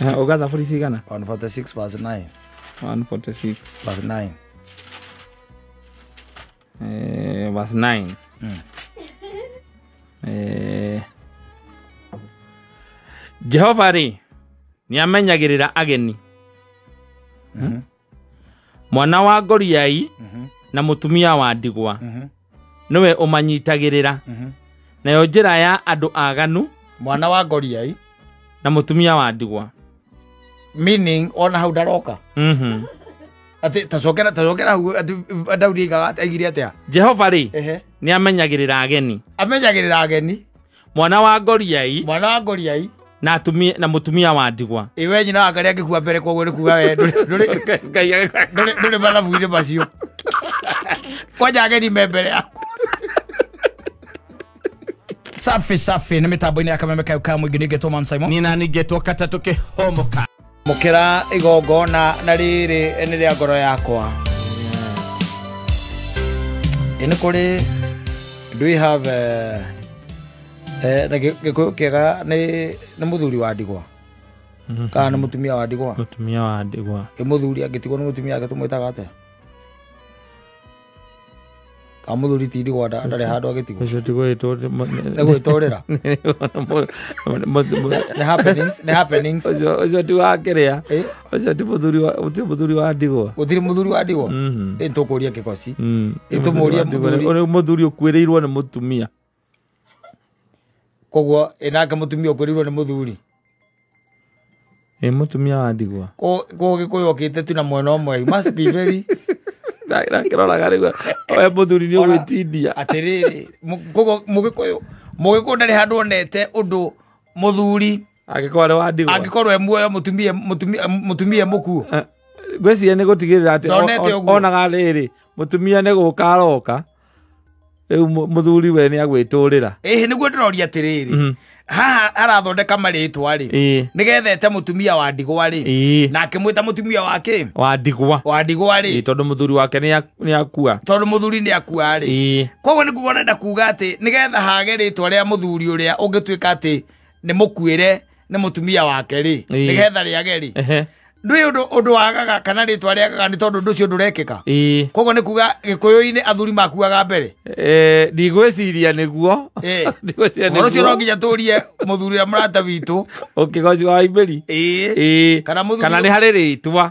Uga thaburi cigana? 146 verse 9. 146 verse 9. Verse 9. Jehova rĩ nĩamenyagĩrĩra ageni. Mwana wa ngoriai na mũtumia wa ndigwa nĩwe ũmanyitagĩrĩra. Nayo njĩra ya andũ aganu, mwana wa ngoriai na mũtumia wa ndigwa, meaning ona hau ndaroka. Ati tacokera hau ati Daudi aigaga aigire atia? Jehova rĩ nĩamenyagĩrĩra ageni. Amenyagĩrĩra ageni. Mwana wa ngoriai, mwana wa ngoriai na atumia na mutumia wa ndigwa. Iwe nyina wa karĩa angĩkua mbere koguo nĩ kuga we ndũrĩ mathabu-inĩ macio. Kwanja ageni me mbere yaku. Safi safi nĩ mĩtambo-inĩ ya Kameme kayo ka mũingĩ nĩngetwo Man Simon. Nina nĩngetwo Katatũ Kĩhomoka. Mũkĩra igongona na rĩrĩ nĩ rĩa ngoro yakwa. Nĩ kũrĩ, do we have na gĩkũyũ kĩega nĩ mũthuri wa ndigwa kana nĩ mũtumia wa ndigwa? Mũtumia wa ndigwa. Ĩ mũthuri angĩtigwo nĩ mũtumia wake tũmwĩtaga atĩa? Kana mũthuri ti ndigwa ndarĩ handũ agĩtigwo? Ũcio ti nĩ gwĩtũrĩra. Nĩ happenings, nĩ happenings. Ũcio ti wa kĩrĩa. Ũcio ti mũthuri wa, ti mũthuri wa ndigwa. Gũtirĩ mũthuri wa ndigwa? Ĩ tũkũria kĩgoci. Ĩ tũmũrie mũthuri. Ũrĩ mũthuri ũkuĩrĩirwo nĩ mũtumia. Koguo ĩnake mũtumia ũkuĩrĩirwo nĩ mũthuri. Ĩ mũtumia wa ndigwa. Koguo gĩkũyũ okĩte tu na mwena ũmwe. You must be very ndakĩroraga rĩu we mũthuri nĩ ũgwĩtindia. Atĩrĩrĩ, koguo mũgĩkũyũ ndarĩ handũ onete ũndũ mũthuri angĩkorwo arĩ wa ndigwa, angĩkorwo e muoyo mũtumia mũkuũ. Ngwĩciria nĩ gũtigĩrĩra atĩ onaga rĩrĩ mũtumia nĩ gũka aroka, rĩu mũthuri we nĩ agwĩtũrĩra. Ĩhĩ nĩguo ndĩroria atĩrĩrĩ, haha arathondeka marĩtwa rĩ nĩgetha ete mũtumia wa ndigwa rĩ, na akĩmwĩta mũtumia wa kĩ? Wa ndigwa. Wa ndigwa rĩ, tondũ mũthuri wake nĩ akua. Tondũ mũthuri nĩ akua rĩ. Koguo nĩ kuga ndĩrenda kuga atĩ nĩgetha hage rĩtwa rĩa mũthuri ũrĩa ũngĩtuĩka atĩ nĩ mũkuĩre nĩ mũtumia wake rĩ, nĩgetha rĩage rĩ, ndũĩ ũndũ wagaga kana rĩtwa rĩagaga nĩ tondũ ũndũ ũcio ndũrekĩka. Koguo nĩ kuga gĩkũyũ-inĩ athuri makuaga mbere. Ndigwĩciria nĩguo. Ndigwĩciria nĩguo. Ũhoro ũcio no nginya tũrie mũthuri ũrĩa mũrata witũ. Ũkĩgoci wa Imbĩri. Kana nĩ harĩ rĩtwa.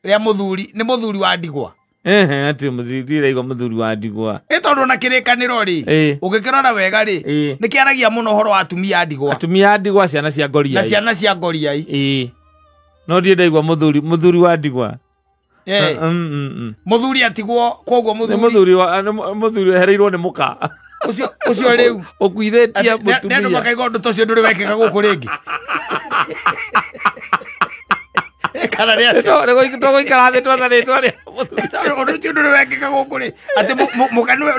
Rĩa mũthuri, nĩ mũthuri wa ndigwa. Atĩ mũthuri ndiraigua mũthuri wa ndigwa. Ĩ tondũ na kĩrĩkanĩro rĩ, ũngĩkĩrora wega rĩ, nĩ kĩaragia mũno ũhoro wa atumia a ndigwa. Atumia a ndigwa, ciana cia ngoriai. Na ciana cia ngoriai. No ndiĩ ndaigua mũthuri wa ndigwa. Mũthuri atigwo koguo mũthuri mũthuri wehereirwo nĩ mũka. Ũcio rĩu ũkuithĩtie mũtumia. Nĩ andũ makaigua ũndũ ta ũcio ndũrĩ wekĩka gũkũ rĩngĩ. Kana nĩ atĩa? Tũgũikara thĩ twetha rĩtwa rĩa mũthuri. Ũndũ ũcio ndũrĩ wekĩka gũkũ rĩ, atĩ mũka nĩwe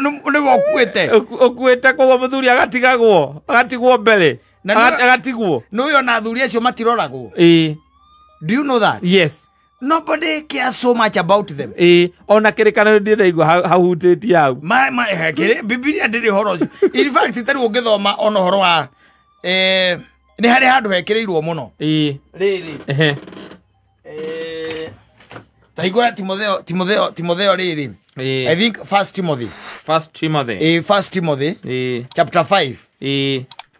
ũkuĩte. Ũkuĩte koguo mũthuri agatigagwo, agatigwo mbere. Agatigwo. Nĩũĩ ona athuri acio matiroragwo. Do you know that? Yes. Nobody cares so much about them. Ona kĩrĩkanĩro ndĩraigua hahutĩtie hau. Bibilia ndĩrĩ ũhoro ũcio. In fact tarĩu ũngĩthoma ona ũhoro wa nĩ harĩ handũ hekĩrĩirwo mũno. Rĩrĩ. Ta hingũra Timotheo rĩrĩ. I think First Timothy. First Timothy. First Timothy. Chapter 5.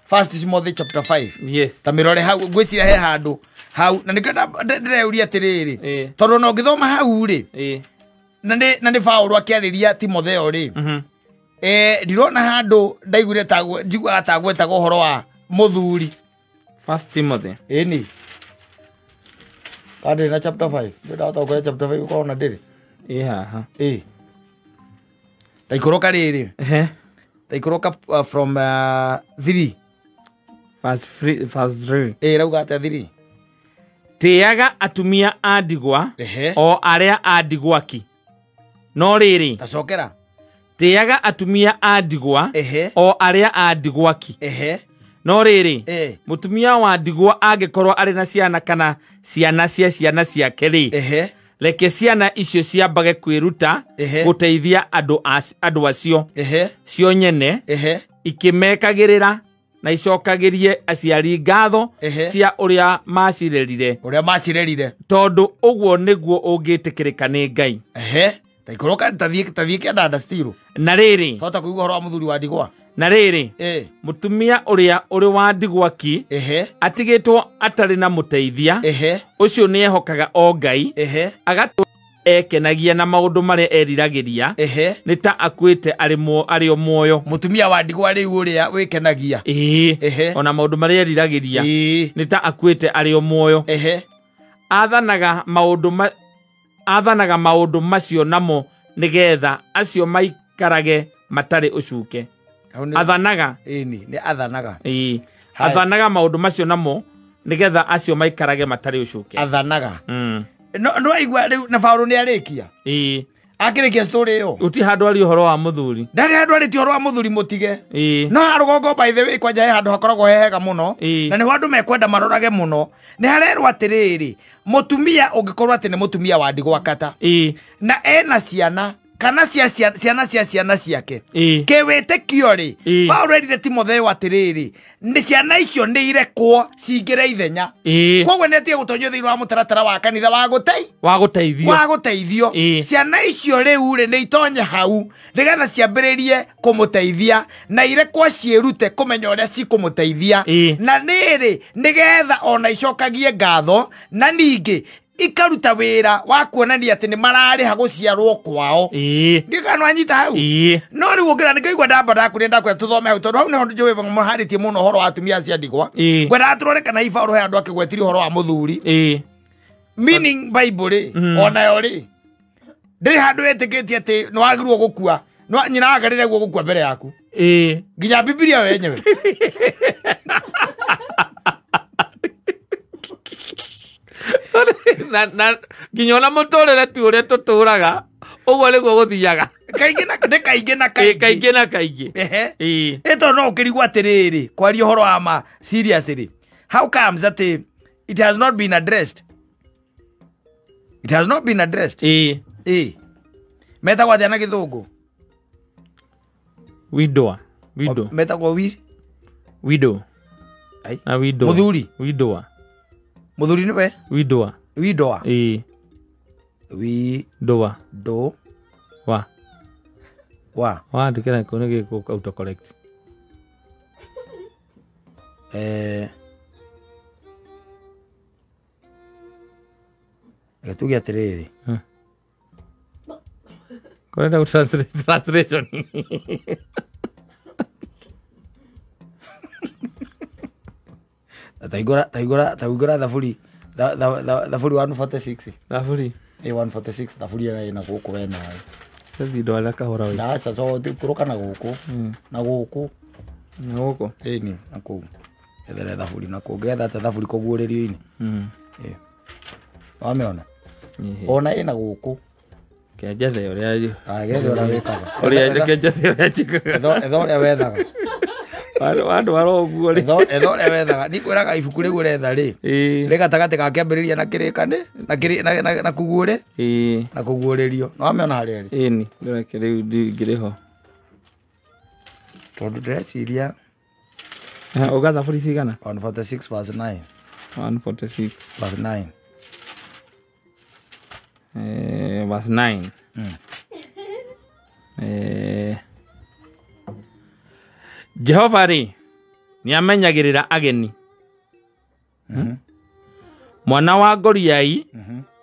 First Timothy chapter 5. Yes. Ta mĩrore hau ngwĩciria he handũ hau na nĩkĩo ndĩreuria atĩrĩrĩ, tondũ ona ũngĩthoma hau rĩ, na nĩ Paũlũ akĩarĩria Timotheo rĩ, ndirona handũ ndaiguire njiguaga ta gwetaga ũhoro wa mũthuri. First Timothy. Ĩni. Kana ndĩrĩ na chapter 5. Ndĩrahota gũkora chapter 5 ũkorwo na ndĩrĩ. Ĩ haha. Ta ikũrũka rĩrĩ. Ta ikũrũka from 3. Verse 3, verse 3. Rauga atĩa 3? Tĩaga atumia a ndigwa o arĩa a ndigwa ki. No rĩrĩ. Tacokera. Tĩaga atumia a ndigwa o arĩa a ndigwa ki. No rĩrĩ, mũtumia wa ndigwa angĩkorwo arĩ na ciana kana ciana cia ciana ciake rĩ, reke ciana icio ciambage kwĩruta gũteithia andũ acio cio nyene ikĩmekagĩrĩra Na icokagĩrie aciari ngatho cia ũrĩa macirerire. Ũrĩa macirerire. Tondũ ũguo nĩguo ũngĩtĩkĩrĩka nĩ Ngai. Ta ikũrũka tathiĩ kĩandanda still. Na rĩrĩ. Twahota kũigua ũhoro wa mũthuri wa ndigwa. Na rĩrĩ. Mũtumia ũrĩa ũrĩ wa ndigwa ki. Atigĩtwo atarĩ na mũteithia. Ũcio nĩehokaga o Ngai. Agatũũra ekenagia na maũndũ marĩa eriragĩria. Nĩ ta akuĩte arĩ o muoyo. Mũtumia wa ndigwa rĩu ũrĩa wĩkenagia. Ona maũndũ marĩa eriragĩria. Nĩ ta akuĩte arĩ o muoyo. Athanaga maũndũ macio namo nĩgetha acio maikarage matarĩ ũcuke. Athanaga. Nĩ athanaga. Athanaga maũndũ macio namo nĩgetha acio maikarage matarĩ ũcuke. Athanaga. No no aigua rĩu na Paũlũ nĩ arĩkia. Akĩrĩkia story ĩyo. Gũtirĩ handũ aria ũhoro wa mũthuri. Ndarĩ handũ arĩtie ũhoro wa mũthuri mũtige. No harũgongo by the way kwanja he handũ hakoragwo he hega mũno. Na nĩho andũ mekwenda marorage mũno. Nĩ harerwo atĩrĩrĩ, mũtumia ũngĩkorwo atĩ nĩ mũtumia wa ndigwa kata. Na ena ciana kana cia ciana cia ciana ciake. Kĩwĩtĩkio rĩ, Paũlũ erire Timotheo atĩrĩrĩ, nĩ ciana icio nĩ irekwo cingĩre ithenya. Koguo nĩ atige gũtonyio thĩinĩ wa mũtaratara wa kanitha wa gũteithio. Wa gũteithio. Ciana icio rĩu rĩ nĩ itonye hau nĩgetha ciambĩrĩrie kũmũteithia na irekwo ciĩrute kũmenya ũrĩa cikũmũteithia. Na nĩrĩ nĩgetha ona icokagie ngatho na ningĩ ikaruta wĩra wa kuonania atĩ nĩ mararĩha gũciarwo kwao. Ndiũĩ kana nĩwanyita hau. No rĩu ũngĩra nĩkĩo ndamba ndakũria ndakwĩra tũthome hau tondũ hau nĩho njũĩ mũharĩtie mũno ũhoro wa atumia acio a ndigwa. Ngwendaga tũrore kana hihi Paũlũ he handũ akĩgwetirie ũhoro wa mũthuri. Meaning Bible rĩ, onayo rĩ, ndĩrĩ handũ ĩtĩkĩtie atĩ nĩwagĩrĩirwo gũkua. Nyina wagĩrĩire gũkua mbere yaku. Nginya Bibilia yo yenyewe. Na nginya ona mũtũrĩre tu ũrĩa tũtũraga ũguo nĩguo gũthiaga. Kaingĩ na kaingĩ na kaingĩ. Kaingĩ na kaingĩ. Ĩ tondũ no ũkĩrigwo atĩrĩrĩ, kwaria ũhoro wa ma seriously. How comes that it has not been addressed? It has not been addressed. Metagwo atĩa na gĩthũngũ? Widow. Widow. Metagwo widow. Na widow. Mũthuri. Widow. Mũthuri nĩwe? Widow. Widow. Widow. Do. Wa. Wa. Wa ndikira kũ nĩ gĩkũ autocorrect. Reke tuge atĩrĩrĩ. Kũrenda translation. Taigũra thaburi thaburi 146. Thaburi. 146 thaburi ĩna ĩna gũkũ we nawe. Thiĩ ndwara kahora we. Ndaca so kũrũka na gũkũ. Na gũkũ. Na gũkũ. Ĩni na kũu. Ethere thaburi na kũu. Ngetha ta thaburi kũguũrĩrio-inĩ. Wamĩona? Ona ĩna gũkũ. Kĩanjethe ũrĩa. Gethe ũrĩa wĩkaga. Ũrĩa kĩanjethe ũrĩa njĩkaga. Etha ũrĩa wethaga. Andũ aro ũguo rĩ. Etha ũrĩa wethaga. Ndikwĩraga ibuku rĩu ũretha rĩ. Rĩ gatagatĩ ga kĩambĩrĩria na kĩrĩkane na kũguũre. Na kũguũrĩrio. Nĩwamĩona harĩa ĩrĩ? Ĩni, ndĩreke rĩu ndingĩrĩ ho. Tondũ ndĩreciria. Uga thaburi cigana? 146 verse 9. 146 verse 9. Verse 9. Jehova rĩ nĩamenyagĩrĩra ageni. Mwana wa ngoriai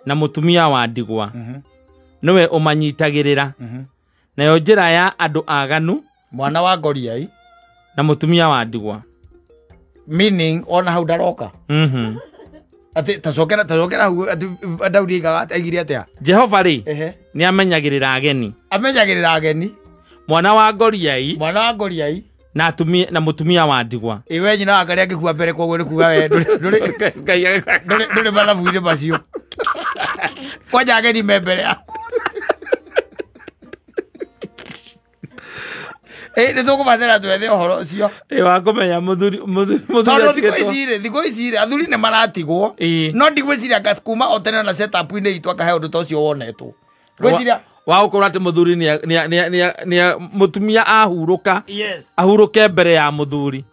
na mũtumia wa ndigwa nĩwe ũmanyitagĩrĩra. Nayo njĩra ya andũ aganu. Mwana wa ngoriai na mũtumia wa ndigwa. Meaning ona hau ndaroka. Atĩ tacokera hau atĩ Daudi aigaga aigire atĩa? Jehova rĩ nĩamenyagĩrĩra ageni. Amenyagĩrĩra ageni. Mwana wa ngoriai. Mwana wa ngoriai na atumia na mutumia wa ndigwa. Iwe nyina wa karĩa angĩkua mbere koguo nĩ kuga we ndũrĩ mathabu-inĩ macio. Kwanja ageni me mbere yaku. Nĩ tũkũbatara twethe ũhoro ũcio. Wa kũmenya mũthuri tondũ thikũ ici rĩ athuri nĩ maratigwo. No ndigwĩciria anga kuma o tene na setup-inĩ itũ akahe ũndũ ta ũcio wonetwo. Ngwĩciria wa gũkorwo atĩ mũthuri nĩ mũtumia ahurũka. Yes. Ahurũke mbere ya mũthuri.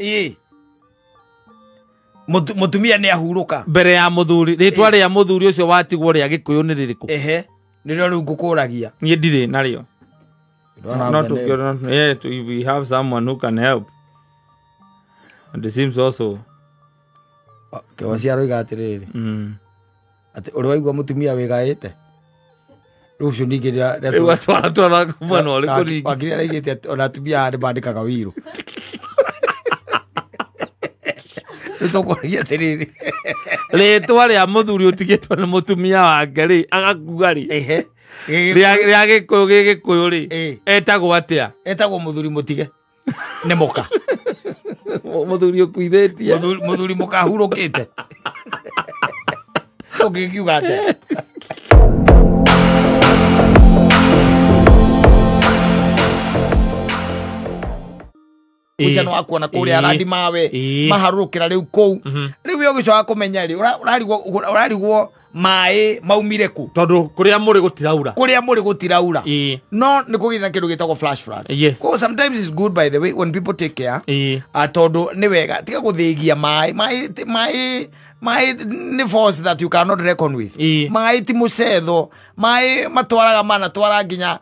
Mutumia nĩ ahurũka mbere ya muthuri rĩtwa rĩa muthuri ũcio watigwo rĩa gĩkũyũ nĩ rĩrĩkũ? Ehe, nĩrĩo rĩu ngũkũragia. Niĩ ndirĩ narĩo. Not to, yeah, if we have someone who can help. And it seems also Kĩocia aroiga atĩrĩrĩ atĩ ũrĩ waigua mũtumia wĩgaĩte rũciũ ningĩ rĩu atwara mwena ũrĩkũ ningĩ wakiri araigĩte atĩ ona atumia aya nĩmandĩkaga wĩirũ. Rĩu tũkũragia atĩrĩrĩ rĩtwa rĩa mũthuri ũtigĩtwo nĩ mũtumia wake rĩ agakua rĩ ehe rĩa gĩkũyũ gĩ gĩkũyũ rĩ etagwo atĩa? Etagwo mũthuri mũtige nĩ mũka. Mũthuri ũkuithĩtie mũthuri mũkahurũkĩte ũngĩkiuga atĩa? Uciano wakuona kũrĩa arandi mawe maharũrũkĩra rĩu kũu rĩu we ũgĩcoka kũmenya rĩ ũrarigwo maĩ maumire kũ tondũ kũrĩa mũrĩ gũtiraura kũrĩa mũrĩ gũtiraura no nĩ kũgĩte na kĩndũ gĩtagwo flash floods. Yes. So sometimes it's good by the way when people take care tondũ nĩ wega tiga gũthĩgia maĩ maĩ maĩ nĩ force that you cannot reckon with. Maĩ ti mũcetho maĩ matwaraga manatwara nginya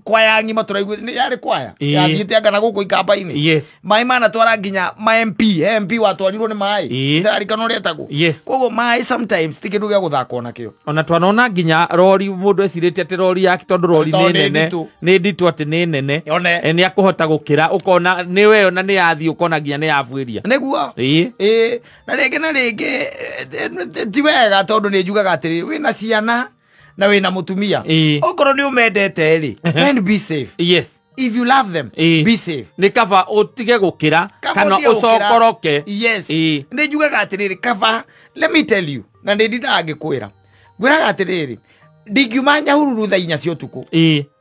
kwaya ng'ima tũraigua yarĩ kwaya yathiĩte anga na gũkũ ikamba-inĩ. Yes. Maĩ manatwara nginya ma MP MP watwarirwo nĩ maĩ ndirarikana ũrĩa etagwo. Yes. Koguo maĩ sometimes ti kĩndũ gĩa gũthakwo nakĩo. Ona twanona nginya rori mũndũ ecirĩtie atĩ rori yake tondũ rori nĩ nene nĩ nditũ atĩ nĩ nene nĩ akũhota gũkĩra ũkona nĩ we ona nĩ yathiĩ ũkona nginya nĩ yabuĩria nĩguo. Ĩĩ na rĩngĩ na rĩngĩ ti wega tondũ nĩ njugaga atĩrĩ wĩna ciana na wĩna mũtumia okorwo nĩ ũmendete rĩ then be safe. Yes. If you love them be safe. Nĩ kaba ũtige gũkĩra kana ũcokoroke. Yes. Nĩ njugaga atĩrĩrĩ kaba let me tell you na nĩ ndindaga ngĩkwĩra ngwĩraga atĩrĩrĩ ndingiuma Nyahururu thaa inya cia ũtukũ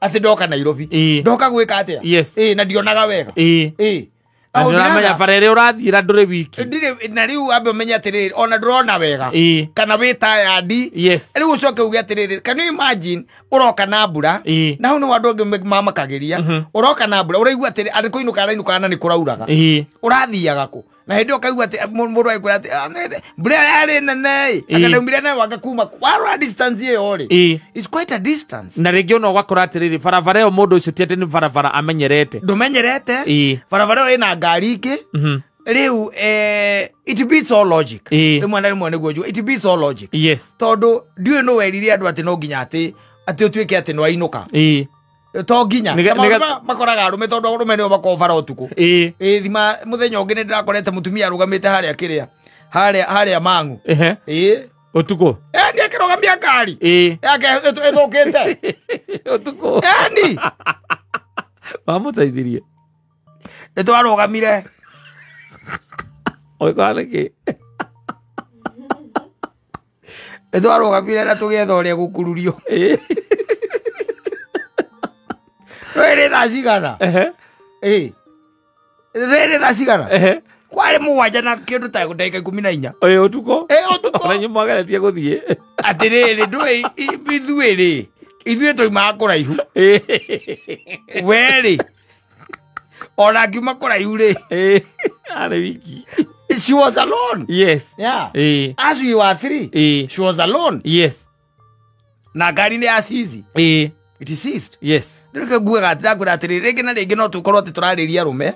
atĩ ndoka Nairobi ndoka gwĩka atĩa? Yes. Na ndionaga wega. Ũramenya bara ĩrĩa ũrathiĩra ndũrĩ wiki ndirĩ na rĩu ambe ũmenye atĩrĩrĩ ona ndũrona wega kana wĩ tired. Yes. Rĩu ũcoke uge atĩrĩrĩ can you imagine ũroka na mbura na hau nĩho andũ angĩ mamakagĩria ũroka na mbura ũraigua atĩrĩ arĩ kũinũka arainũka na nĩ kũrauraga ũrathiaga kũ na hĩndĩ ĩyo ũkaigua atĩ mũndũ agĩkwĩra atĩ mbura yarĩ nene ĩ anga ndaumire nayo anga kuma warora distance ĩyo rĩ it's quite a distance. Na rĩngĩ ona ũgakora atĩrĩrĩ barabara ĩyo mũndũ ũcio ti atĩ nĩ barabara amenyerete ndũmenyerete barabara ĩyo ĩna ngari ingĩ rĩu it beats all logic. Rĩmwe na rĩmwe nĩguo njuga it beats all logic. Yes. Tondũ ndiũĩ nũ werire andũ atĩ no nginya atĩ ũtuĩke atĩ nĩwainũka to nginya makoraga arũme tondũ arũme nĩo makoragwo bara ũtukũ. Thima mũthenya ũngĩ nĩ ndĩrakorete mũtumia arũgamĩte harĩa kĩrĩa harĩa Mang'u ũtukũ nĩ akĩrũgamia ngari yake ĩthũkĩte ũtukũ ĩni wamũteithirie nĩ twarũgamire ũgĩkora nĩkĩ nĩ twarũgamire na tũgĩetha ũrĩa gũkururio rĩrĩ thaa cigana rĩrĩ thaa cigana kwarĩ mũgwanja na kĩndũ ta ndagĩka 14 ũtukũ ũtukũ ona inyuĩ mwageretie gũthiĩ atĩrĩrĩ ndũĩ ithuĩ rĩ ithuĩ tũimaga kũraihu we rĩ ona ngiuma kũraihu rĩ arĩ wiki. She was alone. Yes. Yeah. As we were three, she was alone. Yes. Na ngari nĩ ya cizi. It is seized. Yes. Rĩu ngugaga atĩ ndakwĩra atĩrĩrĩ rĩngĩ na rĩngĩ no tũkorwo atĩ tũrarĩria arũme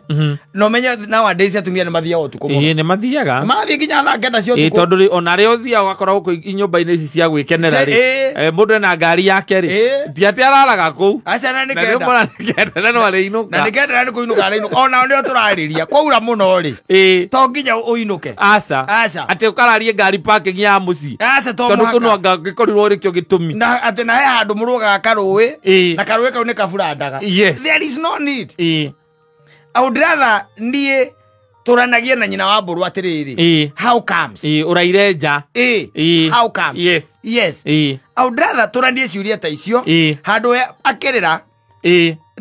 no menye nowadays atumia nĩ mathiaga ũtukũ mũno. Nĩ mathiaga mathiĩ nginya thaa 9 cia ũtukũ tondũ rĩ ona rĩ ũthiaga ũgakora gũkũ nyũmba-inĩ ici cia gwĩkenera rĩ mũndũ ena ngari yake rĩ ti atĩ araraga kũu aca na nĩ kenda na no arĩinũka na nĩ kenda na nĩ kũinũka arainũka onao nĩo tũrarĩria kwaura mũno rĩ to nginya ũinũke aca aca atĩ ũkararie ngari parking ya mũciĩ aca to mũhaka tondũ kũu no anga ũngĩkorirwo nĩkĩo gĩtũmi na atĩ na he handũ mũrũgaga karũĩ na karũĩ kau nĩ kaburandaga. Yes. There is no need. I would rather niĩ tũranagie na nyina wa mbũrũ atĩrĩrĩ how comes ũraire nja how comes. Yes. Yes. I would rather tũranie ciũria ta icio handũ akĩrĩra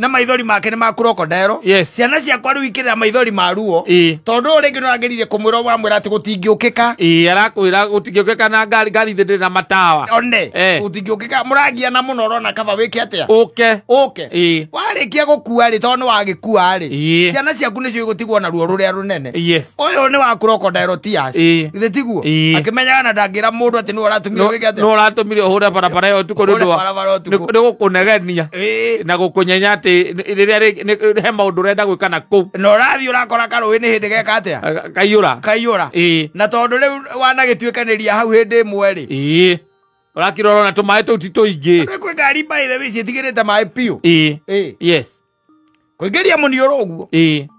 Na maithori make nĩ ma crocodile. Yes. Ciana ciakwa rĩu ikĩrĩra maithori ma ruo. Tondũ rĩngĩ no ageririe kũmwĩra wamwĩra atĩ gũtingĩũkĩka. Arakwĩra gũtingĩũkĩka na ngari ngari ndĩrĩ na matawa. One. Gũtingĩũkĩka mũragiana mũno ũrona kaba wĩke atĩa? Ũke. Ũke. Warĩkia gũkua rĩ tondũ nĩ wagĩkua rĩ. Ciana ciaku nĩcio igũtigwo na ruo rũrĩa rũnene. Yes. Ũyũ nĩ wa crocodile tears. Githĩ tiguo? Akĩmenyaga na ndangĩra mũndũ atĩ nĩwe ũratũmire wĩke atĩa? Nĩwe ũratũmire ũhũre barabara ĩyo ũtukũ nĩ ũndũ wa nĩ gũkũnegenia na gũkũnyenya atĩ rĩrĩa he maũndũ ũrenda gwĩka na kũu. Na ũrathiĩ ũrakora karũĩ nĩ hĩndĩ geka atĩa? Kaiyũra. Kaiyũra. Na tondũ rĩu wanagĩtuĩkanĩria hau hĩndĩ ĩmwe rĩ. Ũrakira ũrona tũmaĩ tũu ti tũingĩ. Kwĩ ngari by the way ciĩtigĩrĩte maĩ piũ. Yes. Kũingĩria mũniũrũ ũguo.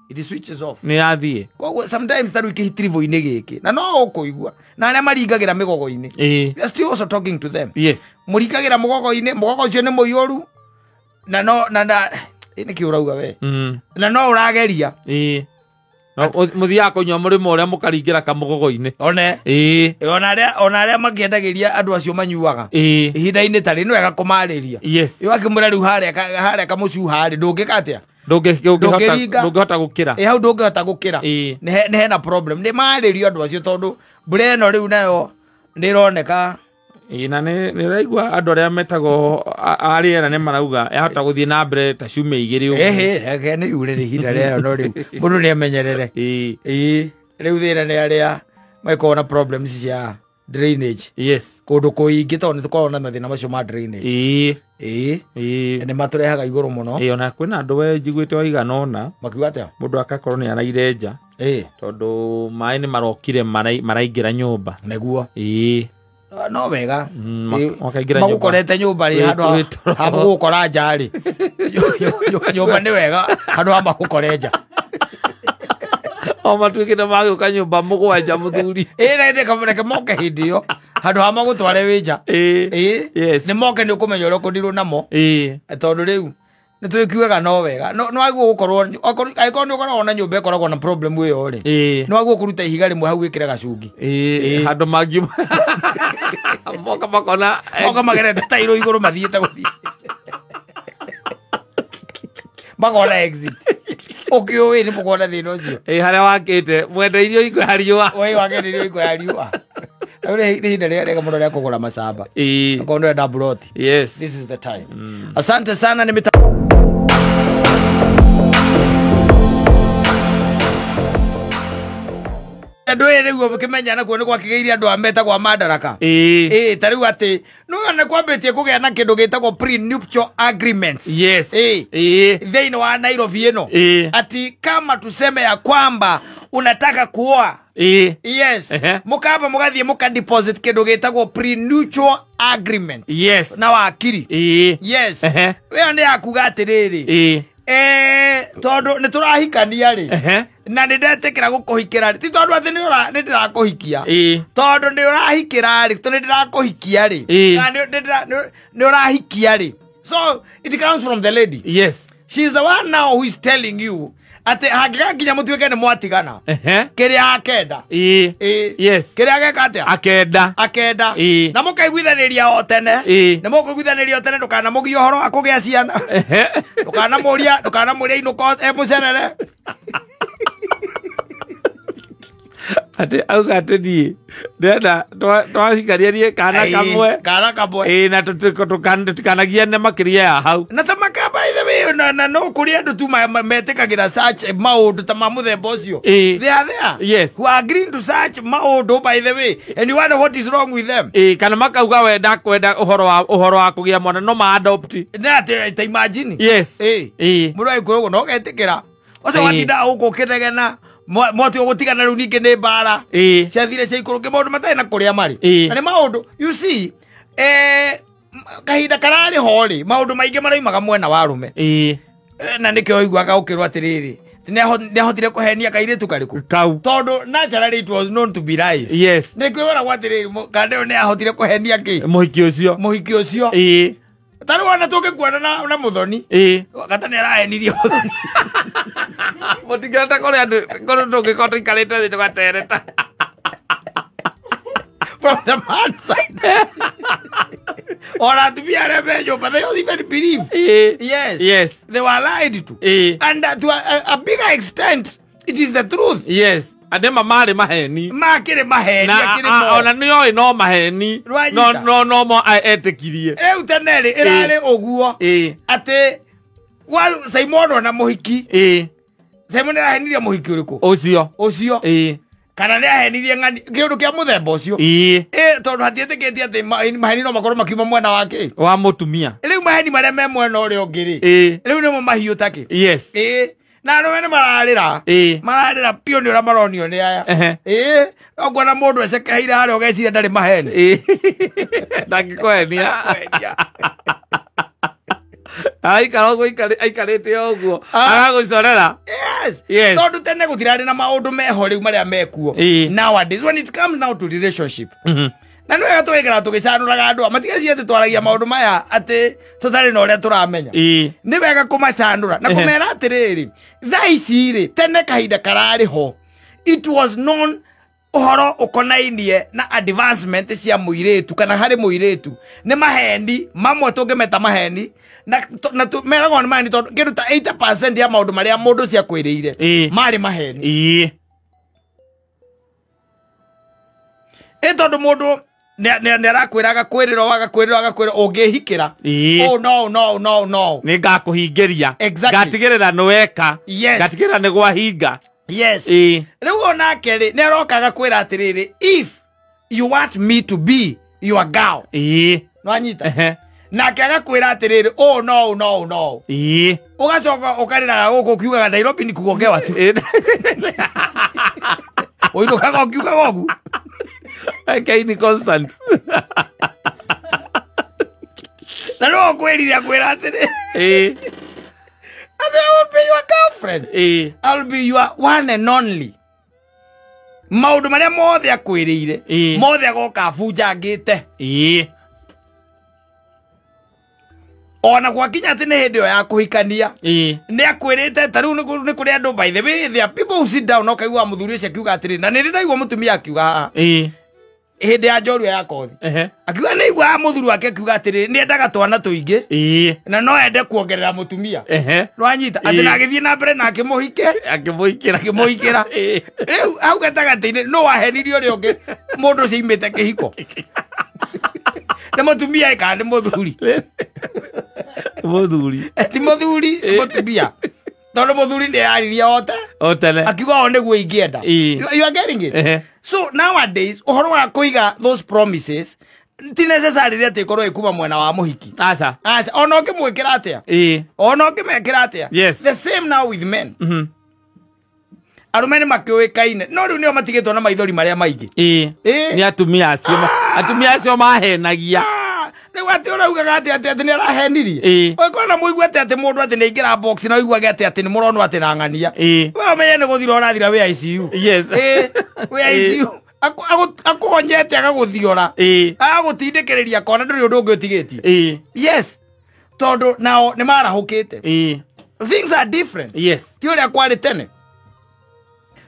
It switches off. Nĩ yathiĩ. Koguo sometimes ta rĩu kĩhitiribũ-inĩ gĩkĩ na no ũkũigua na arĩa maringagĩra mĩgogo-inĩ. We are still also talking to them. Yes. Mũringagĩra mũgogo-inĩ, mũgogo ũcio nĩ mũiyũru na no na na nĩkĩ ũrauga we? Na no ũrageria. No mũthiaga kũnyua mũrĩmo ũrĩa mũkaringĩra kamũgogo-inĩ. One. Ona arĩa makĩendagĩria andũ acio manyuaga. Ihinda-inĩ ta rĩ nĩ wega kũmarĩria. Yes. Wakĩmwĩra rĩu harĩa kamũcuha rĩ ndũngĩka atĩa? Ndũngĩhota gũkĩra. Hau ndũngĩhota gũkĩra. Nĩ hena problem. Nĩ marĩrio andũ acio tondũ mbura ĩno rĩu nayo nĩ ĩroneka. Na nĩ ũraigua andũ arĩa metagwo a rĩera nĩ marauga yahota gũthiĩ na mbere ta ciumia igĩrĩ ũguo. Reke nĩ yure ihinda rĩayo no rĩu mũndũ nĩ amenyerere. Rĩu thĩna nĩ arĩa makoragwo na problems cia drainage. Yes. Kũndũ kũingĩ tondũ nĩ tũkoragwo na mathĩna macio ma drainage. Nĩ matũrehaga igũrũ mũno. Ona kwĩna andũ we njiguĩte waigana ũna makiuga atĩa? Mũndũ akakorwo nĩ araire nja. Tondũ maĩ nĩ marokire maraingĩra nyũmba. Nĩguo. No wega. Magũkorete nyũmba rĩ handũ ha gũgũkora nja rĩ. Nyũmba nĩ wega handũ ha magũkore nja. O matuĩkĩte magĩũka nyũmba mũgwanja mũthuri. Reke moke hĩndĩ ĩyo handũ ha magũtware wĩ nja. Yes. Nĩ moke nĩ ũkũmenya ũrĩa ũkũndirwo namo. Tondũ rĩu nĩ twĩkiugaga no wega. No wagwo gũkorwo angĩkorwo nĩ ũkoragwo na nyũmba ĩkoragwo na problem ĩyo rĩ. Nĩ wagwo kũruta ihiga rĩmwe hau wĩkĩre gacungi. Handũ mangiuma. Moka makona moka magerete tairo igũrũ mathiĩte gũthiĩ. Makona exit. Ũkĩũĩ nĩ mũkuona thĩna ũcio. Harĩa wakĩte mwenda irio hingo ya riũa. Wee wakĩte irio hingo ya riũa. Rĩu nĩ ihinda rĩega rĩega mũno rĩa kũgũra macamba. Okorwo nĩ ũrenda mburoti. Yes. This is the time. Asante sana nĩ andũ ĩ rĩu ũkĩmenya nakuo nĩ gwakĩgĩire andũ a metagwo a Madaraka. Ta rĩu atĩ nĩ kwambĩtie kũgĩa na kĩndũ gĩtagwo prenuptial agreements. Yes. Thĩinĩ wa Nairobi ĩno. Ati kama tuseme ya kwamba unataka kuoa. Yes. Mukaba mugathiĩ muka deposit kĩndũ gĩtagwo prenuptial agreement. Yes. Na wakiri. Yes. Ĩyo nĩ yakuga atĩrĩrĩ. Tondũ nĩ tũrahikania rĩ. Na nĩ ndetĩkĩra gũkũhikĩra rĩ. Ti tondũ atĩ nĩ ndĩrakũhikia. Tondũ nĩ ũrahikĩra rĩ, tondũ nĩ ndĩrakũhikia rĩ. Kana nĩ ũrahikia rĩ. So it comes from the lady. Yes. She is the one now who is telling you atĩ hangĩgakinya mũtuĩke nĩ mwatigana. Kĩrĩa akenda. Yes. Kĩrĩa ageka atĩa? Akenda. Akenda. Na mũkaiguithanĩria o tene. Nĩ mũkũiguithanĩria o tene ndũkanamũgie ũhoro wa kũgĩa ciana. Ndũkanamũria inũka e mũcerere. Atĩ auga atĩ niĩ ndĩrenda twahikania niĩ kana kamwe. Kana kamwe. Na tũtikanagiane makĩria ya hau. Na ta maka by the way na no kũrĩ andũ tu metĩkagĩra such maũndũ ta ma mũthemba ũcio. They are there. Yes. Who are agreeing to such maũndũ by the way and you wonder what is wrong with them. Kana makauga we ndakwenda ũhoro wa kũgĩa mwana no ma adopt. Na ta imagine. Yes. Mũndũ agĩkorwo no getĩkĩra. Ũcio watinda gũkũ ũkĩnegena. Mwati ũgũtigana rĩu ningĩ nĩ mbara. Ciathire cia ikũrũke maũndũ matarĩ na kũrĩa marĩ. Na nĩ maũndũ you see kahinda kararĩ ho rĩ maũndũ maingĩ maraumaga mwena wa arũme. Na nĩkĩo ũiguaga ũkĩrwo atĩrĩrĩ nĩahotire kũhenia kairĩtu karĩkũ kau tondũ naturally it was known to be lies. Yes. Nĩkĩo wĩragwo atĩrĩrĩ kande ũyũ nĩahotire kũhenia kĩ mũhiki ũcio. Mũhiki ũcio. Ta rĩu ona tũngĩkuona na mũthoni. Gata nĩarahenirie mũthoni. Mũtingĩhota kũrĩa andũ korwo tũngĩkorwo tũikarĩte thĩ tũgatereta. From the man side. Ona atumia arĩa me nyũmba, they don't even believe. Yes. Yes. They were lied to. And to a bigger extent, it is the truth. Yes. Andema marĩ maheni. Makĩrĩ maheni, akĩrĩ mo. Ona nĩoĩ no maheni. No no mo etĩkirie. Rĩu tene rĩ ĩrarĩ ũguo. Atĩ wa Simon ona mũhiki. Simon nĩarahenirie mũhiki ũrĩkũ? Ũcio. Ũcio. Kana nĩahenirie ng'ani kĩũndũ kĩa mũthemba ũcio. Tondũ hatiĩtĩkĩtie atĩ maheni no makorwo makiuma mwena wake. Wa mũtumia. Rĩu maheni marĩa me mwena ũrĩa ũngĩ rĩ. Rĩu nĩmo mahiũ takĩ. Yes. Na arũme nĩ mararĩra. Mararĩra piũ nĩ ũrĩa maronio nĩ aya. Ũkuona mũndũ ecekeire harĩa ũgeciria ndarĩ maheni. Ndangĩkũhenia. Aikara ũguo aikarĩte ũguo agagũcorera. Yes. Yes. Tondũ tene gũtirarĩ na maũndũ meho rĩu marĩa mekuo. Nowadays when it comes now to relationship. Na nĩ wega tũgĩikara tũgĩcanũraga andũ matigecirie atĩ twaragia maũndũ maya atĩ tũtarĩ na ũrĩa tũramenya. Nĩ wega kũmacanũra na kũmera atĩrĩrĩ, thaa ici rĩ tene kahinda kararĩ ho, it was known ũhoro ũkonainie na advancement cia mũirĩtu kana harĩ mũirĩtu nĩ maheni mamwe tũngĩmeta maheni na meragwo nĩ maheni tondũ kĩndũ ta 80% ya maũndũ marĩa mũndũ ũcio akwĩrĩire marĩ maheni. Ĩ tondũ mũndũ nĩ arakwĩra agakwĩrĩra agakwĩrĩra agakwĩra ũngĩhikĩra. Oh no no no no. Nĩ ngakũhingĩria. Exactly. Ngatigĩrĩra nĩ weka. Yes. Ngatigĩrĩra nĩ gwahinga. Yes. Rĩu onake rĩ nĩ aroka agakwĩra atĩrĩrĩ, if you want me to be your girl. Nĩwanyita? Nake agakwĩra atĩrĩrĩ, oh no no no. Ũgacoka ũkarĩraga gũkũ ũkiugaga Nairobi ni kugongewa tu. Ũinũkaga ũkiugaga ũguo. Ni constant. Na no kwĩrire akwĩra atĩrĩ. I will be your girlfriend. I'll be your one and only. Maũndũ marĩa mothe akwĩrĩire, mothe agoka abunjangĩte. Ona gwakinya atĩ nĩ hĩndĩ ĩyo ya kũhikania, nĩ akwĩrĩte ta rĩu nĩ kũrĩ andũ, by the way there are people who sit down ũkaigua mũthuri ũcio akiuga atĩrĩ, na nĩ ndĩ ndaigua mũtumia akiuga haha hĩndĩ ya njorua ya kothi, akiuga nĩ aiguaga mũthuri wake akiuga atĩrĩ nĩ endaga twana tũingĩ na no ende kuongerera mũtumia. Nĩwanyita? Atĩ na agĩthiĩ na mbere na akĩmũhike akĩmũhikĩra. Rĩu hau gatagatĩ-inĩ no wahenirie ũrĩa ũngĩ mũndũ ũcio aimĩte kĩhiko. Nĩ mũtumia kana nĩ mũthuri? Mũthuri. Ti mũthuri, nĩ mũtumia. Tondũ mũthuri nĩ araririe o tene akiuga o nĩguo ingĩenda. You are getting it? So nowadays ũhoro wa kũiga those promises ti necessary atĩ ĩkorwo ĩkuma mwena wa mũhiki. Aca. Aca, ona ũngĩmwĩkĩra atĩa? Ona ũngĩmekĩra atĩa? Yes. The same now with men. Arũme nĩ makĩũĩkaine no rĩu nĩo matigĩtwo na maithori marĩa maingĩ. Nĩ atumia acio. Atumia acio mahenagia. Rĩu atĩ ũraugaga atĩ atĩ nĩ arahenirie. Ũngĩkorwo na mũigue atĩ atĩ mũndũ atĩ nĩ aingĩra box na ũiguage atĩ atĩ nĩ mũronwo atĩ na ng'ania. We ũmenye nĩ gũthira ũrathira wĩ ICU. Yes. Wĩ ICU. Akũhonyete agagũthiora. Agagũtindĩkĩrĩria kona ndũrĩ ũndũ ũngĩ ũtigĩtie. Yes. Tondũ nao nĩ marahũkĩte. Things are different. Yes. Ti ũrĩa kwarĩ tene.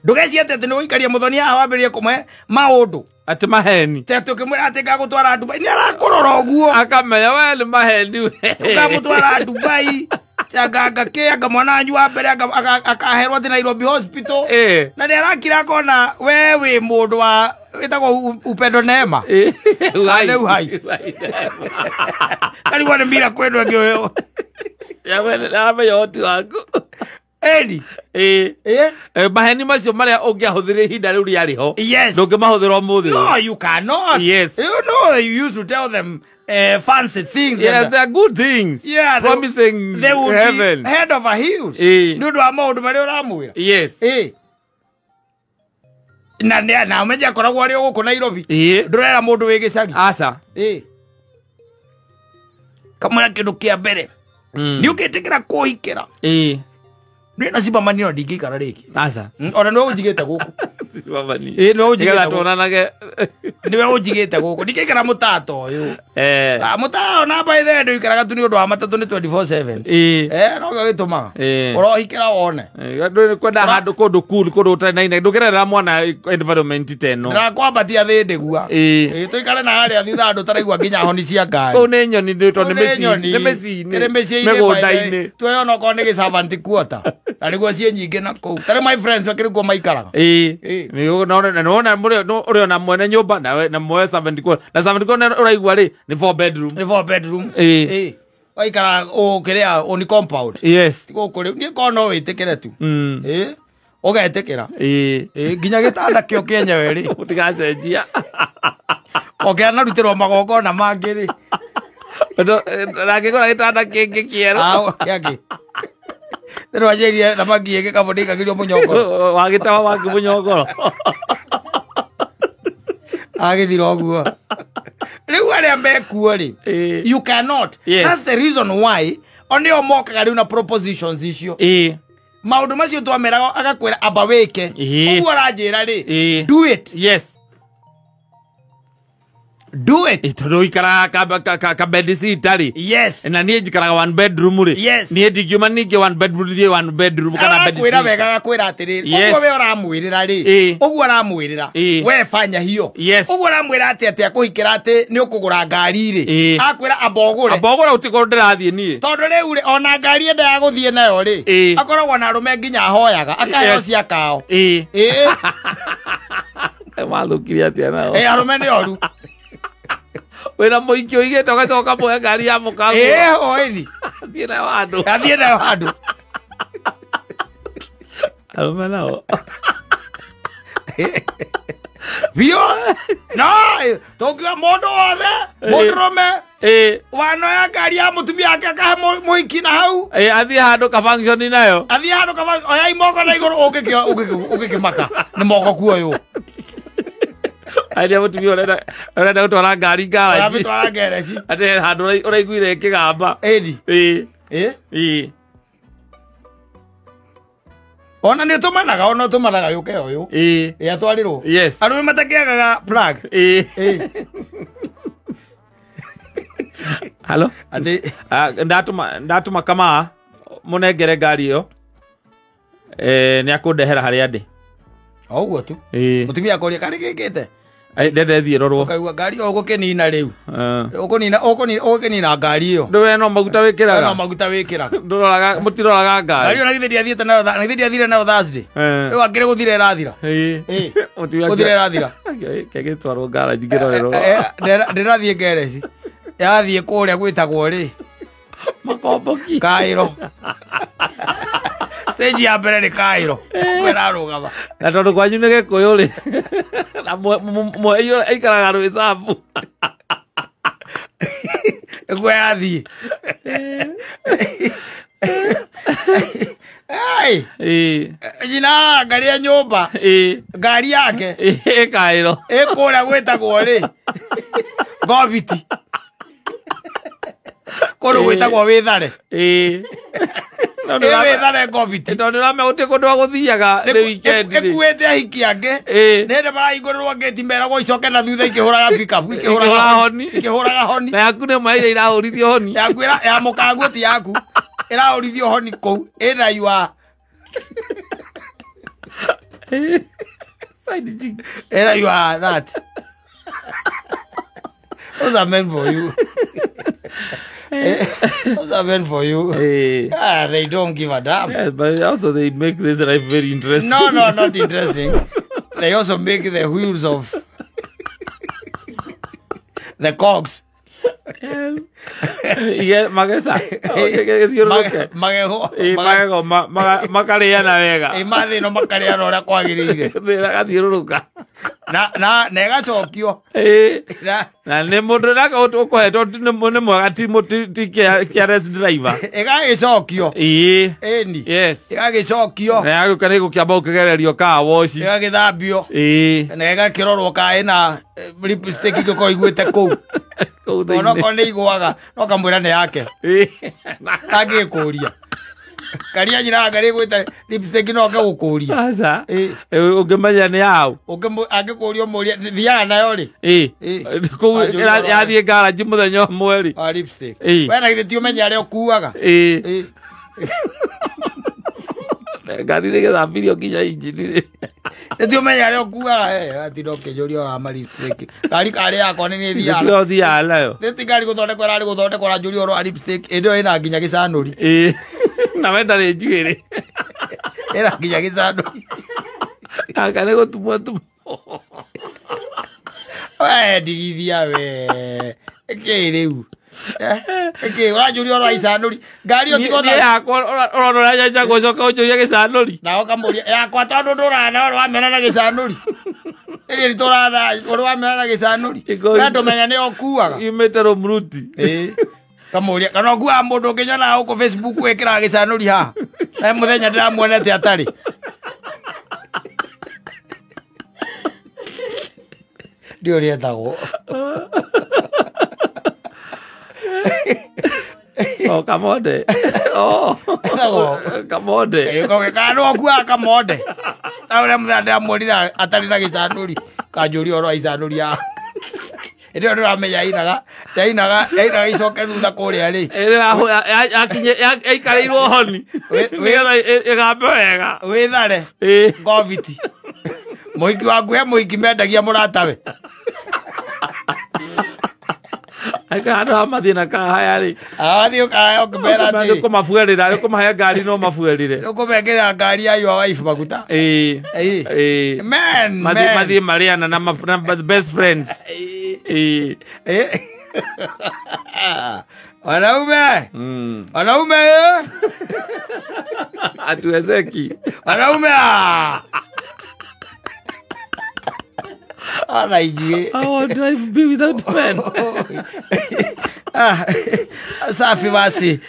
Ndũgecirie atĩ atĩ nĩ ũikaria mũthoni haha wambĩrĩrie kũmũhe maũndũ. Atĩ maheni. Te atĩ ũkĩmwĩra atĩ ngagũtwara Dubai nĩ arakũrora ũguo. Akamenya we nĩ maheni we. Ũkamũtwara Dubai. Anga kĩ anga mwana wanyu wa mbere akaherwo atĩ Nairobi hospital. Na nĩ arakira akona we wĩ mũndũ wa wĩtagwo Upendo Neema. Rĩu hai. Karigwo nĩ mira kwendwo ĩngĩ. Aramenya ũhoti waku. Eri. Maheni macio marĩa ũngĩahũthĩrire ihinda rĩu rĩarĩ ho. Yes. Ndũngĩmahũthĩra ũmũthĩ. No, you cannot. Yes. You know, you used to tell them fancy things. Yes, they are good things. Yeah, promising they would heaven. Be head over heels. Nĩ ũndũ wa maũndũ marĩa ũramwĩra. Yes. Na na ũmenye akoragwo arĩ o gũkũ Nairobi. Ndũrera mũndũ wĩ gĩcagi. Aca. Kamwĩra kĩndũ kĩa mbere. Nĩ ũngĩtĩkĩra kũhikĩra. Nĩ na ciba manio ndingĩikara rĩngĩ. Aca. Ona nĩ ũnjigĩte gũkũ. Ĩ nĩwe ũnjigĩte tuonanage. Nĩwe ũnjigĩte gũkũ. Ndingĩikara mũtata ũyũ. Mũtata ona by the way ndũikaraga tu nĩ ũndũ wa matatũ nĩ 24/7. No kĩo gĩtũmaga. Ũrohikĩra wone. Ndũ kwenda handũ kũndũ cool kũndũ ũtarĩ na ndũgerera mwana environment ta ĩno. Ndĩrakwambatia thĩ ndĩgua. Tũikare na harĩa thutha andũ taraigua nginya honi cia ngari. Kũu nĩ nyoni tondũ nĩ mĩciĩ-inĩ. Mĩgũnda-inĩ. Tuoe onokorwo nĩ gĩcabanti quarter. Na nĩguo ciĩ nyingĩ na kũu. Tarĩ my friends akĩrĩ kuo maikaraga. Nĩwona ũrĩ ona mwene nyũmba na mwe 74. Na 74 ũraigua rĩ nĩ 4 bedroom. Nĩ 4 bedroom. Waikara kĩrĩa oni compound. Yes. Ti gũkũ rĩu niĩ korwo no wĩtĩkĩre tu. Ũgetĩkĩra. Nginya gĩtanda kĩo kĩenyewe rĩ. Ũtigacenjia. Ũkĩanarutĩrwo magongona mangĩ rĩ. Ndangĩgũra gĩtanda kĩngĩ kĩerũ. Kĩangĩ. Ndĩrwanjĩrie thamaki ĩngĩ kamwe ndĩikagĩrio mũnyongoro. Wagĩtawa waku mũnyongoro. Agĩthira ũguo. Rĩu arĩa mekuo rĩ, you cannot. That's the reason why onĩo mokaga rĩu na propositions icio. Maũndũ macio twameraga agakwĩra amba wĩke. Ũguo aranjĩra rĩ, do it. Yes. Do it. Tondũ ũikaraga ka bed sitter rĩ. Yes. Na niĩ njikaraga one bedroom rĩ. Yes. Niĩ ndingiuma ningĩ one bedroom thiĩ one bedroom kana bed sitter. Arakwĩra wega agakwĩra atĩrĩrĩ. Ũguo we ũramwĩrĩra rĩ. Ũguo aramwĩrĩra. We fanya hiyo. Yes. Ũguo aramwĩra atĩ atĩ akũhikĩra atĩ nĩ ũkũgũra ngari rĩ. Akwĩra amba ũgũre. Amba ũgũre ũtigwo ndĩrathiĩ niĩ. Tondũ rĩu rĩ ona ngari enda ya gũthiĩ nayo rĩ. Akoragwo na arũme nginya ahoyaga akaheo cia kao. Mathũkirie atĩa nao. Arũme nĩ oru. Wĩna mũingĩ ũigĩte ũgacoka muoya ngari ya mũkaguo. Oĩni. Athiĩ nayo handũ. Athiĩ nayo handũ. Arũme nao. Biũ. No, tũngiuga mũndũ wothe, mũndũrũme wanoya ngari ya mũtumia wake akahe mũhiki na hau. Athiĩ handũ ka function nayo. Athiĩ handũ ka function, oyai moko na igũrũ ũngĩkĩmaka. Nĩ moko kuoywo. Aria mũtumia ũrenda gũtwara ngari ngaraji. Aramĩtwara ngereci. Atĩ handũ ũraiguire ĩkĩgamba. Ĩni. Ona nĩ ũtũmanaga, ona ũtũmanaga yũke ũyũ. Atwarĩrwo. Yes. Arũme matakĩagaga plug. Hello? Atĩ ndatũma kama mũnengere ngari ĩyo. Nĩ akũndehera harĩa ndĩ. O ũguo tu. Mũtumia akoria karĩ gĩkĩte. Ndende thiĩ rorwo. Ũkaigua ngari ĩyo ũgũkĩnina rĩu. Ũkũnina ũgũkĩnina ngari ĩyo. Ndũwe no maguta wĩkĩraga. No maguta wĩkĩraga. Ndũroraga mũtiroraga ngari. Ngari ĩyo na githĩ ndiathiĩte nayo na githĩ ndiathire nayo Thursday. Rĩu akĩrĩ gũthira ĩrathira. Gũthira ĩrathira. Kegĩtwarwo ngaraji ngĩrorerwo. Ndĩrathiĩ ngereci. Yathiĩ kũrĩa gwĩtagwo rĩ. Makomboki. Kairo. Stage ya mbere nĩ Kairo. Kwĩrarũgama. Na tondũ kwanyu nĩ Gĩkũyũ rĩ. Na mwe aikaraga Rwĩcabu. Nĩguo yathiĩ. Nyina ngari ya nyũmba. Ngari yake. Ĩ Kairo. Ĩ kũrĩa gwĩtagwo rĩ. Ngobiti. Kũndũ gwĩtagwo Wĩthare. Wĩthare Ngobiti. Tondũ nĩũramenya gũtirĩ kũndũ agũthiaga nĩ weekend rĩ. Ĩkuĩte ahiki angĩ. Nĩ hĩndĩ marahingũrĩrwo ngĩti meragwo icoke na thutha ikĩhũraga pick-up, Ikĩhũraga honi. Ikĩhũraga honi. Na yaku nĩ ĩmwe ya iria irahũrithio honi. Yaku ya mũkanguo ti yaku. Ĩrahũrithio honi kũu. Ĩna yua. Side chick. Ĩna yua that. Those are meant for you. Those are meant for you. They don't give a damn. Yes, but also they make this life very interesting. No, no, not interesting. They also make the wheels of the cogs. Yes. Yeah, magesa. Magego. Magego makarĩana wega. Mathĩ no makarĩana ũrĩa kwagĩrĩire. Gathiũrũrũka. Na na na ĩgacokio. Na nĩ mũndũ naka ũkũhetwo nĩ mwega ti careless driver. Ĩgagĩcokio. Ĩni. Yes. Ĩgagĩcokio. Na yagũka nĩ gũkĩamba gũkĩgererio car wash. Ĩgagĩthambio. Na ĩgakĩrorwo kana ĩna lipstick ĩngĩkorwo iguĩte kũu. Onokorwo nĩ igũaga no kamwĩra nĩ yake. Ndangĩkũria. Ngari ya nyina ngari gwita lipstick no oke gukuria. Aca. Ũngĩmenya nĩ yaũ. Angĩkũria ũmũrie thiaga nayo rĩ. Kũu yathiĩ garage mũthenya ũmwe rĩ. Ah, lipstick. We na githĩ ti ũmenye arĩa ũkuaga. Ngari nĩgĩthambirio nginya injini rĩ. Nĩ ti ũmenye arĩa ũkuaga atinda ũkĩnjũria ũhoro wa lipstick. Ngari karĩ yakwa nĩ niĩ thiaga. Nĩkĩo ũthiaga nayo. Nĩ ti ngari gũthondekwo ĩrarĩ gũthondekwo ũranjũria ũhoro wa lipstick ĩndĩ ĩyo ĩna nginya gĩcanũri. Na we ndarĩ njuĩrĩ. Ĩna nginya gĩcanũri. Anga nĩ gũtumwo tumwo. We ndigithia we. Ĩkĩ rĩu? Ĩkĩ ũranjũria ũhoro wa icanũri. Ngari ĩyo ti Niĩ yakwa ũrona ũrĩa nyenjagwo ũcoke ũnjũrie gĩcanũri. Na ũkamũria yakwa tondũ ndũrana ũrĩ wamĩona na gĩcanũri. Ĩrĩ tũrana ũrĩ wamĩona na gĩcanũri. We ndũmenya nĩyo ũkuaga. Yumĩte rũmuruti. Kamũria kana ũkuaga mũndũ ũngĩnyona gũkũ Facebook wĩkĩraga gĩcanũri haha. Na mũthenya ndĩramuonete atarĩ. Ndiũĩ ũrĩa etagwo. Oh, Kamonde. Oh, Kamonde. Kana no ũkuaga Kamonde. Ta ũrĩa mũthenya ndĩramuonire atarĩ na gĩcanũri. Kanjũria ũhoro wa icanũri haha. Ĩndĩ ĩyo ndĩramenya yainaga icoke thutha kũrĩa rĩ. Yaikarĩirwo honi. Nĩgetha ĩgambe wega. Wĩthare. Ngoviti. Mũhiki waku he mũhiki mendagia mũratawe. Aikara handũ ha mathĩna kahaya rĩ. Athiĩ ũkahaya ũkĩmera atĩ. Nĩũkũmabuerĩra, nĩũkũmahe ngari no mabuerĩre. Nĩũkũmekĩrĩra ngari ya your wife maguta. Men. Mathiĩ marĩana na best friends. Wanaume. Wanaume. Hatuwezeki. Wanaume. Ona ithuĩ. How would life be without men? Safi basi.